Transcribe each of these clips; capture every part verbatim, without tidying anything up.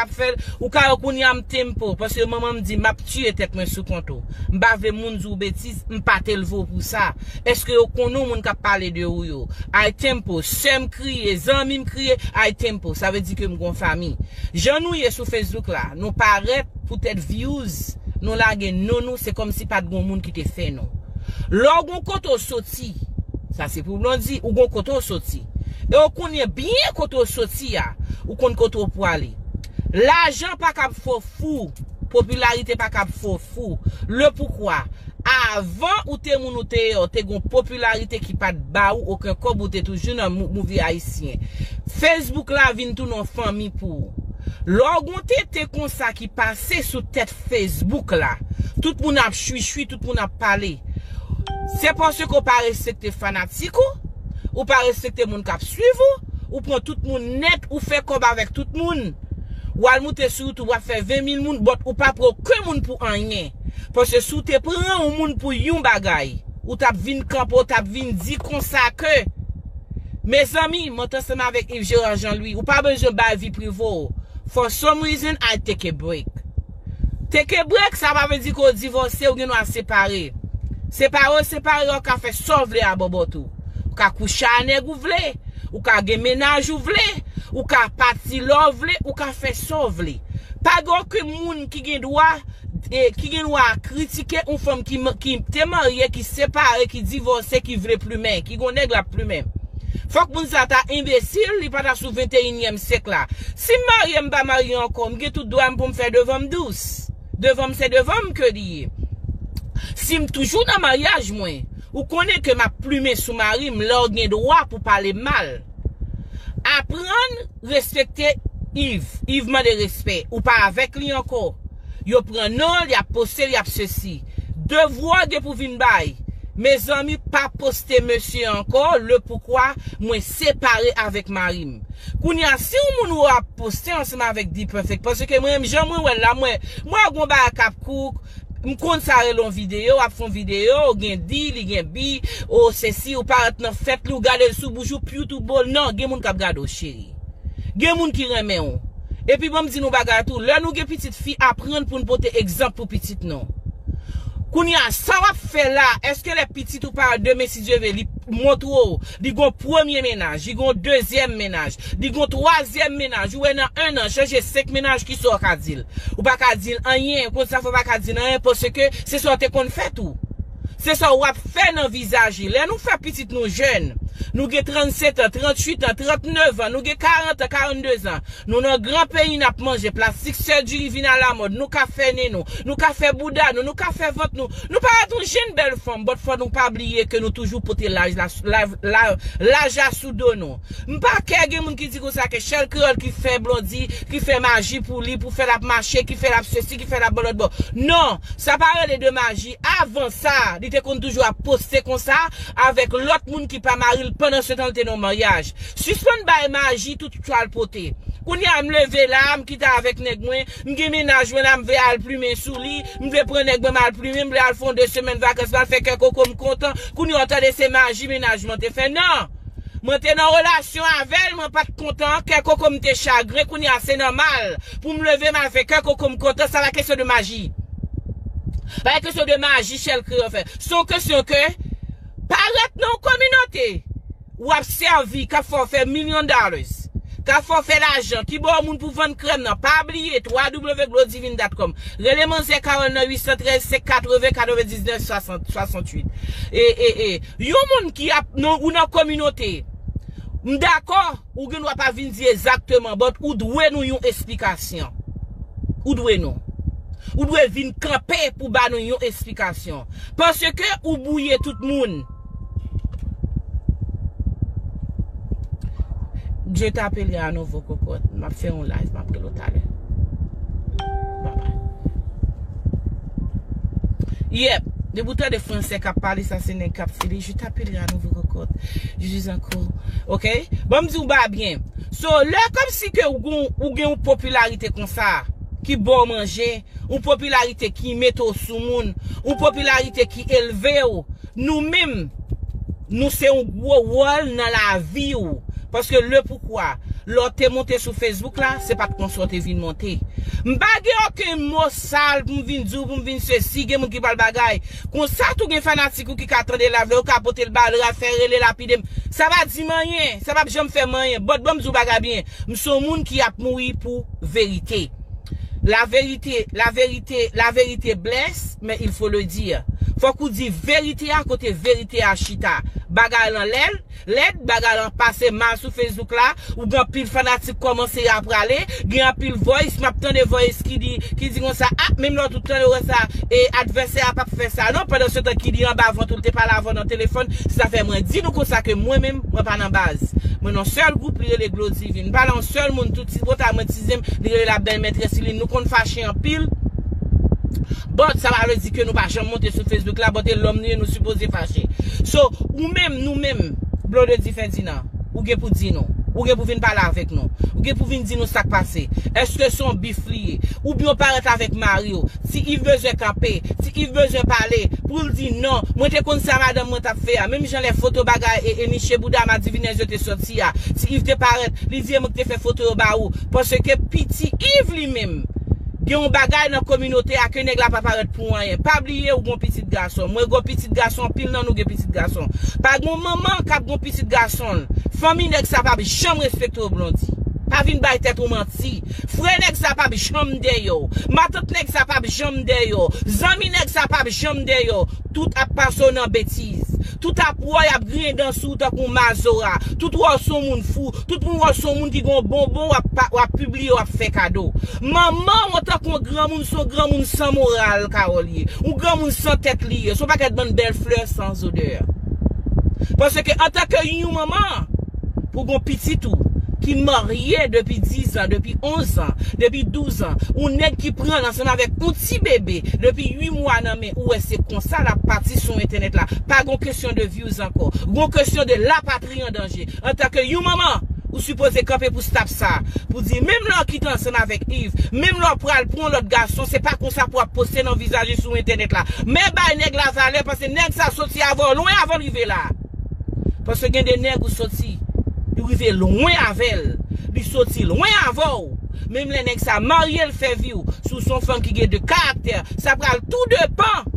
ap fè l, ou ka wè kounye a m tempo, paske manman m di m ap tiye tèt mwen sou kont ou. M pa vle moun di w betiz, m pa te leve w pou sa. Èske yo konnen w moun k ap pale de ou yo? Ay tempo, sè m kriye, zanmi m kriye, ay tempo. Sa vle di ke m gon fanmi. Jan nou ye sou Facebook la, nou parèt poutèt views, nou lage non nou, se kòmsi pa t gon moun ki te fè nou. Lè w gon kote w soti, sa se pou Blondy, ou gon kote w soti. E w konnen byen kote w soti a, ou konn kote w pwale. Lajan pa kab fè w fou, popilarite pa kab fè w fou. Le poukwa, avan ou te moun ou te ye, ou te gon popilarite ki pa t ba ou okenn kòb, ou te toujou nan mou- mouvi ayisyen. Facebook la vin tounen yon fanmi pou ou. Lè w gon tete konsa ki pase sou tèt Facebook la, tout moun ap chwichwi, tout moun ap pale. Se paske w pa respekte fanatik ou, ou pa respekte moun k ap swiv ou, ou pran tout moun nèt, ou fè kòb avèk tout moun. W al moute sou YouTube, w ap fè ven mil moun, but ou pa pran okenn moun pou anyen. Paske si w te pran yon moun pou yon bagay, ou t ap vin kanpe, ou t ap vin di konsa ke, mezanmi, mwen t ansanm avèk Yves Gérard Jean Louis, ou pa bezwen bay vi prive w. For some reason, I take a break. Take a break, sa pa vle di ke w divòse, ou gen dwa separe. Separe w separe, ou ka fè sa w vle a bòbòt ou. Ou ka kouche a nèg ou vle, ou ka gen mennaj ou vle, ou ka pati lè w vle, ou ka fè sa w vle. Pa gen okenn moun ki gen dwa, e, ki gen dwa kritike yon fanm ki, ma- ki te marye, ki separe, ki divòse, ki vle plimen, ki gon nèg l ap plimen. Fòk moun sa ta enbesil, li pa ta sou venteyinyèm syèk la. Si m marye, m pa marye ankò, m gen tout dwa m pou m fè devan m dous. Devan m se devan m ke li ye. Si m toujou nan maryaj mwen, ou konnen ke m ap plimen sou mari m lè w gen dwa pou pale m mal. Aprann respekte Yves. Yves mande respè. Ou pa avèk li ankò. Yo pran non l, y ap poste l, y ap sesi. Devwa gen pou vin bay. Mezanmi, pa poste mesye ankò, le poukwa mwen separe avèk mari m. Kounye a, si yon moun ou ap poste ansanm avèk D-Perfect, paske mwen menm jan mwen wè l la, mwen, mwen wè gon bagay k ap kou, m konn sa rele yon videyo, w ap fè yon videyo, ou gen D, li gen B, ou sesi, ou parèt nan fèt li, ou gade l sou bouch ou, pyou tou bol. Non, gen moun k ap gade w, cheri. Gen moun ki renmen w. Epi ban m di nou bagay tou, lè nou gen pitit fi, aprann pou n pote egzanp pou pitit nou. Kounye a, sa w ap fè la, èske lè pitit ou parèt demen, si Dye vle, li montre w, li gon premye mennaj, li gon dezyèm mennaj, li gon twazyèm mennaj, ou wè nan en an, chanje senk mennaj, kisa w ka di l? Ou pa ka di l anyen, konn sa fè w pa ka di l anyen, paske se sa w te konn fè tou. Se sa w ap fè nan vizaj li. Lè nou fè pitit nou jèn, nou gen trannsèt an, tranntuit an, trannneuf an, nou gen karant an, karannde zan. Nou nan gran peyi n ap manje, plastik sèjiri vin alamòd, nou ka fè nen nou, nou ka fè bouda nou, nou ka fè vant nou. Nou parèt yon jenn bèl fanm, but fò nou pa bliye ke nou toujou pote laj la, laj, laj, laj la sou do nou. M pa kè gen moun ki di konsa ke Shell Creole ki fè Blondy, ki fè maji pou li, pou fè l ap mache, ki fè l ap sesi, ki fè l ap bò lòt bò. Non, sa pa rele de maji. Avan sa, li te konn toujou ap poste konsa avèk lòt moun ki pa mari l, pandan se tan l te nan maryaj. Sispann bay maji tout sa l pote. Kounye a, m leve la, m kite avèk nèg mwen, m gen mennaj mwen la, m vle al plimen sou li, m vle pran nèg mwen, m al plimen, m vle al fè yon de semèn vakans, m al fè kè koko, m kontan. Kounye a, w tande se maji mennaj mwen te fè. Non! Mwen te nan relasyon avè l, mwen pa t kontan, kè koko m te chagren, kounye a se nòmal pou m leve m al fè kè koko m kontan, sa pa kesyon de maji. Pa kesyon de maji Shell Creole fè. Se yon kesyon ke parèt nan yon kominote w ap sèvi, k ap fè w fè milyon dollars, k ap fè w fè lajan, ki ba w moun pou vann krèm nan, pa bliye twa w w w glodivine dot com. Rele manzè Carole nan uit san trèz, senk katreven, katrevendiznèf, swasant, swasanntuit. E, e, e, yon moun ki ap, non, ou nan kominote, m dakò, ou gen dwa pa vin di egzakteman, but ou dwe nou yon esplikasyon. Ou dwe nou. Ou dwe vin kanpe pou ba nou yon esplikasyon. Paske ou bwouye tout moun. Je t'appellerai à nouveau, cocotte. M ap fè yon live, m ap rele w talè. Bye bye. Yep. Depi w tande fransè k ap pale, sa se nèg k ap file. Je t'appellerai à nouveau, cocotte. Je suis encore. Ok? Ban m di w ba byen. So, lè kòmsi ke ou gon, ou gen yon popilarite konsa, ki ba w manje, yon popilarite ki mete w sou moun, yon popilarite ki elve w, nou menm, nou se yon gwo wòl nan lavi w. Paske le poukwa, Lè w te monte sou Facebook la, se pa t konsa w te vin monte. M pa gen okenn mo sal pou m vin di w, pou m vin sesi, gen moun ki pral bagay. Konsa tou gen fanatik ou ki ka tande live la, yo ka pote l ba l, fè rele lapide m. Sa pa di m anyen, sa p ap janm fè m anyen. But ban m di w bagay byen. M se yon moun ki ap mouri pou verite. La vérité, la vérité, la vérité blesse, mais il faut le dire. Fòk ou di verite a kote verite a chita. Bagay lan lè l, lèd, bagay lan pase mal sou Facebook la, ou gen anpil fanatik kòmanse ap prale, gen anpil voice, m ap tande voice ki di, ki di konsa, ah, menm lè w tout tande w wè sa, e advèsè a p ap fè sa non, pandan se tan ki di anba vant ou l te pale avè w nan telefòn, se sa fè mwen di nou konsa ke mwen menm, mwen pa nan baz. Mwen nan sèl gwoup li rele Glo Divin. M pa nan yon sèl moun, tout ti pota mwen ti zen m, li rele la bèl mètrès li, nou konn fache anpil. But sa pa vle di ke nou pa janm monte sou Facebook la, but e lòm nou ye, nou sipoze fache. So, ou menm, nou menm, Blondedy Ferdinand, ou gen pou di nou. Ou gen pou vin pale avèk nou. Ou gen pou vin di nou sa k pase. Èske se yon bif li ye? Oubyen w parèt avèk mari w? Ti Iv bezwen kanpe. Ti Iv bezwen pale. Pou l di non. Mwen te konn sa madanm mwen t ap fè a. Menm jan lè foto bagay e, e niche bouda madivinèz yo te sòti a. Ti Iv te parèt. Li di e mwen ki te fè foto yo ba ou. Paske Piti Iv li menm. Gen yon bagay nan kominote a ke nèg la pa parèt pou anyen. Pa bliye ou gon pitit gason. Mwen gon pitit gason, anpil nan nou gen pitit gason. Pa gon manman k ap gon pitit gason l. Fanmi nèg sa p ap janm respekte w, Blondy. Pa vin bay tèt ou manti. Frè nèg sa p ap janm dèyè w. Matant nèg sa p ap janm dèyè w. Zanmi nèg sa p ap janm dèyè w. Tout ap pase w nan betiz. Tout ap wè w, y ap griyen dan sou w tankou mazora. Tout wè w se yon moun fou. Tout moun wè w se yon moun ki gen yon bonbon w ap, pa- w ap pibliye, w ap fè kado. Manman w antanke yon granmoun, se yon granmoun san moral, Carole ye. Yon granmoun san tèt li ye. Se yon pakèt bann bèl flè san zodè. Paske antanke yon manman, pou gon pitit ou ki marye depi diz an, depi onz an, depi douz an, ou nèg ki pran l ansanm avèk yon ti bebe depi uit mwa nan men ou, wè se konsa l ap pati sou entènèt la. Pa gon kesyon de views ankò. Gon kesyon de lapatri an danje. Antanke yon manman, ou sipoze kanpe pou stop sa. Pou di, menm lè w kite ansanm avèk Iv, menm lè w pral pran yon lòt gason, se pa konsa pou w ap poste nan vizaj li sou entènèt la. Men bay nèg la valè, paske nèg sa soti avè w lwen avan l rive la. Paske gen de nèg ou soti, ou rive lwen avè l. Li soti lwen avè w. Menm lè nèg sa marye, l fè vi w. Si w se yon fanm ki gen de karaktè, sa pral tou depan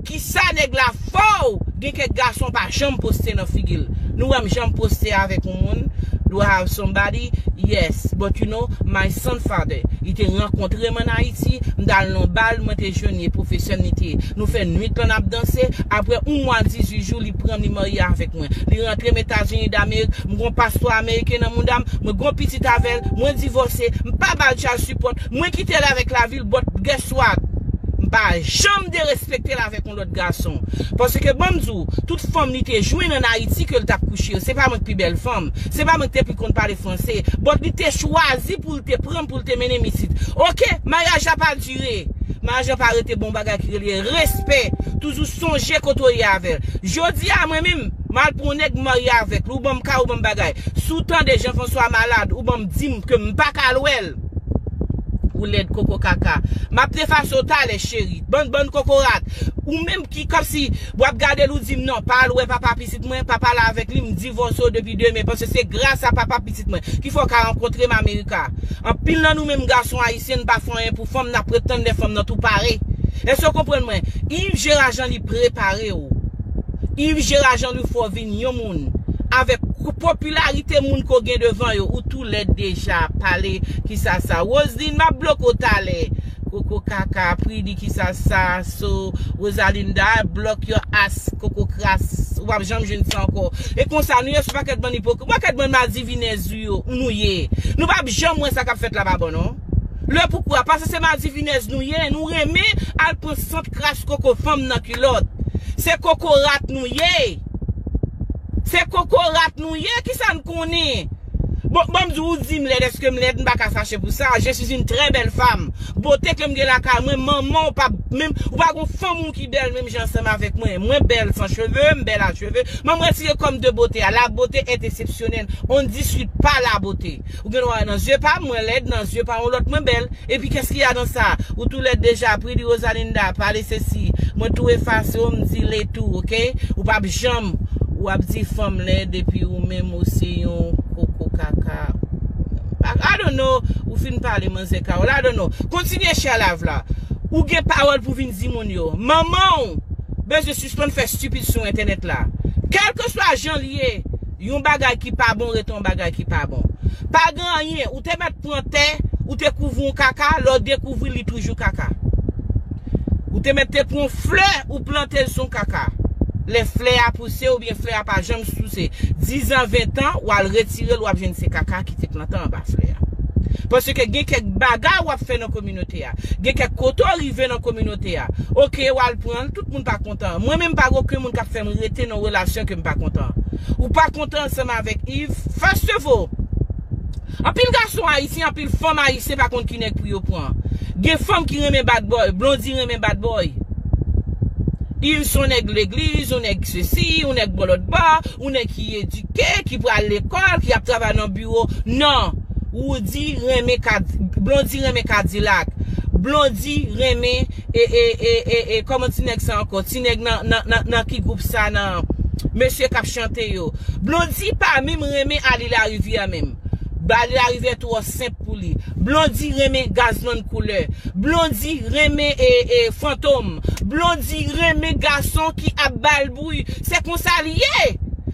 kisa nèg la fè w. Gen kèk gason pa janm poste nan figi l. Nou wè m janm poste avèk yon moun. Do I have somebody? Yes. But you know, my son father, li te rankontre m an Ayiti, m t al nan bal, mwen te jwenn li, pwofesè m li te ye. Nou fè nwit lan n ap danse, apre yon mwa dizuit jou, li pran m, li marye avèk mwen. Li rantre m Etazini Damerik, m gon paspò ameriken nan mouda m, mwen gon pitit avè l, mwen divòse, m pa ba l child support, mwen kite l avèk lavi l, but guess what? M pa janm derespekte l avèk yon lòt gason. Paske ban m di w, tout fanm li te jwenn an Ayiti ke l t ap kouche yo, se pa mwen k pi bèl fanm, se pa mwen k te pi konn pale franse, but li te chwazi pou l te pran m, pou l te mennen m isit. Oke, maryaj la pa dire. Maryaj la pa rete bon bagay ki rele respè. Toujou sonje kote w ye avè l. Jodi a, mwen menm, m al pran yon nèg m marye avèk l, ou ban m kay, ou ban m bagay. Si w tande Jean François malad, ou ban m di m ke m pa ka al wè l. Ou lèd koko kaka. M ap defase w talè, cheri. Bann, bann kokorat. Ou menm ki kòmsi w ap gade l, ou di m non, pa al wè papa pitit mwen, pa pale avèk li, m divòse w depi demen, paske se gras a papa pitit mwen ki fè w ka rankontre m Amerika. Anpil nan nou menm gason ayisyen, n pa fè anyen pou fanm, n ap ret tann lè fanm nan tou pare. Èske w konprann mwen? Yves Gérard Jean li prepare w. Yves Gérard Jean li fè w vin yon moun. Avèk popilarite moun ke w gen devan yo, ou tou lèd deja. Pale, kisa sa? Roseline, m ap bloke w talè. Koko kaka, Pridi, kisa sa? So, Rosalinda, block your ass, koko kras. Ou p ap janm jwenn sa ankò. E konsa, nou ye sou pakèt bann ipokrit, pakèt bann madivinèz ou yo, nou ye. Nou p ap janm wè sa k ap fèt la pa bon, non. Le poukwa? Paske se madivinèz nou ye, nou renmen al pran sant kras koko fanm nan kilòt. Se kokorat nou ye. Se kokorat nou ye, kisa n konnen? Bon, ban m di w, ou di m lèd, èske m lèd? M pa ka fache pou sa. Je suis une très belle femme. Bote ke m gen lakay mwen, manman w pa menm, ou pa gon fanm ou ki bèl menm jan ansanm avèk mwen. Mwen bèl san cheve, m bèl a cheve. Ban m retire kòm de bote a. La beauté est exceptionnelle. On ne discute pas la beauté. Ou gen dwa wè nan zye pa m, mwen lèd, nan zye pa yon lòt, mwen bèl. Epi qu'est-ce qu'il y a dans ça? Ou tou lèd deja, Pridi Rosalinda, pale sesi. Mwen tou efase w, m di le tou, oke? Ou p ap janm, ou ap di fanm lèd, epi ou menm ou se yon koko kaka. I don't know, ou fin pale, manzè Carole, I don't know. Kontinye share live la. Ou gen pawòl pou vin di moun yo. Manman w bezwen sispann fè stupid sou entènèt la. Kèlkeswa jan l ye, yon bagay ki pa bon rete yon bagay ki pa bon. Pa gen anyen, ou te mèt pran tè, ou te kouvri yon kaka, lè w dekouvri li toujou kaka. Ou te mèt te pran flè, ou plante l sou kaka. Lè flè a pouse oubyen flè a pa janm pouse, diz an, ven tan, w al retire l, w ap jwenn se kaka ki te plante anba flè a. Paske gen kèk bagay w ap fè nan kominote a. Gen kèk kote w rive nan kominote a. Oke, w al pran l, tout moun pa kontan. Mwen menm pa gen okenn moun k ap fè m rete nan relasyon ke m pa kontan. Ou pa kontan ansanm avèk Yves, first of all, anpil gason ayisyen, anpil fanm ayisyen pa konn ki nèg pou yo pran. Gen fanm ki renmen bad boy, Blondy renmen bad boy. Yves se yon nèg legliz, yon nèg sesi, yon nèg bò lòt bò, yon nèg ki edike, ki pral lekòl, ki ap travay nan biwo. Non. Roody renmen Kad-, Blondy renmen Kadilak. Blondy renmen, e, e, e, e, e, kòman ti nèg sa ankò? Ti nèg nan, nan, nan, nan ki gwoup sa nan? Mesye k ap chante yo. Blondy pa menm renmen Ali Larivière menm. Ali Larivière twò senp pou li. Blondy renmen Gazman Koulè. Blondy renmen, e, e, Fantom. Blondy renmen gason ki ap ba l bri. Se konsa l ye.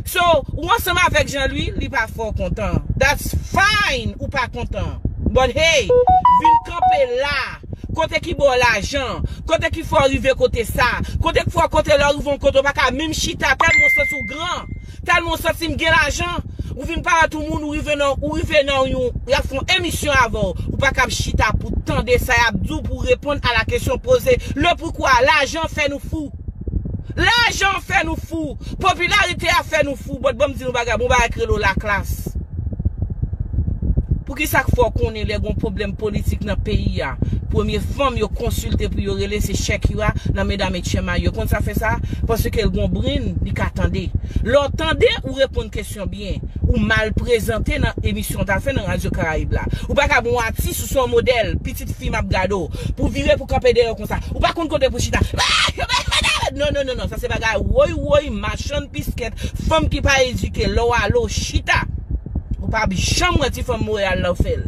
So, ou ansanm avèk Jean Louis, li pa fè w kontan. That's fine, ou pa kontan. But hey, vin kanpe la. Kote ki ba w lajan? Kote ki fè w rive kote sa? Kote ki fè w kote lè w rive yon kote w pa ka menm chita tèlman w santi w gran? Tèlman w santi m gen lajan? Ou vin parèt yon moun, ou rive nan, ou rive nan yon, y ap fè yon emisyon avè w. Ou pa kab chita pou tande sa y ap di w, pou reponn a la kesyon poze. Le poukwa? Lajan fè nou fou. Lajan fè nou fou. Popilarite a fè nou fou. But ban m di nou bagay, bon bagay k rele w laklas. Poukisa k fè w konnen lè gon pwoblèm politik nan peyi a, premye fanm yo konsilte pou yo rele se Shakira nan Medam H M I yo? Konn sa fè sa? Paske l gon brenn, li ka tande. Lè w tande, ou reponn kesyon byen. Ou mal prezante nan emisyon w ta fè nan Radyo Karayib la. Ou pa ka bon atis, ou se yon modèl, pitit fi m ap gade w. Pou vire pou kanpe dèyè w konsa. Ou pa konn kote pou chita. Non, non, non, non, sa se bagay woy, woy, machann piskèt, fanm ki pa edike, lè w ale w chita. Ou pa janm wè ti fanm Montréal la fè l.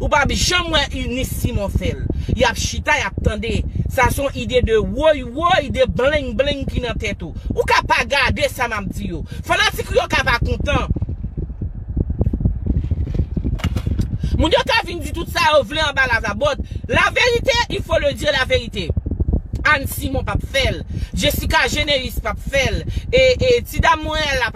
Ou pa janm wè Eunice Simon fè l. Y ap chita, y ap tande. Sa se yon ide de woy, woy, de bleng, bleng ki nan tèt ou. Ou ka pa gade sa m ap di yo. Fanatik ou yo ka pa kontan. Moun yo ka vin di tout sa yo vle anba la vabot. La vérité, il faut le dire la vérité. Anne Simon p ap fè l. Jessica Généus p ap fè l. E, e ti dam Montréal la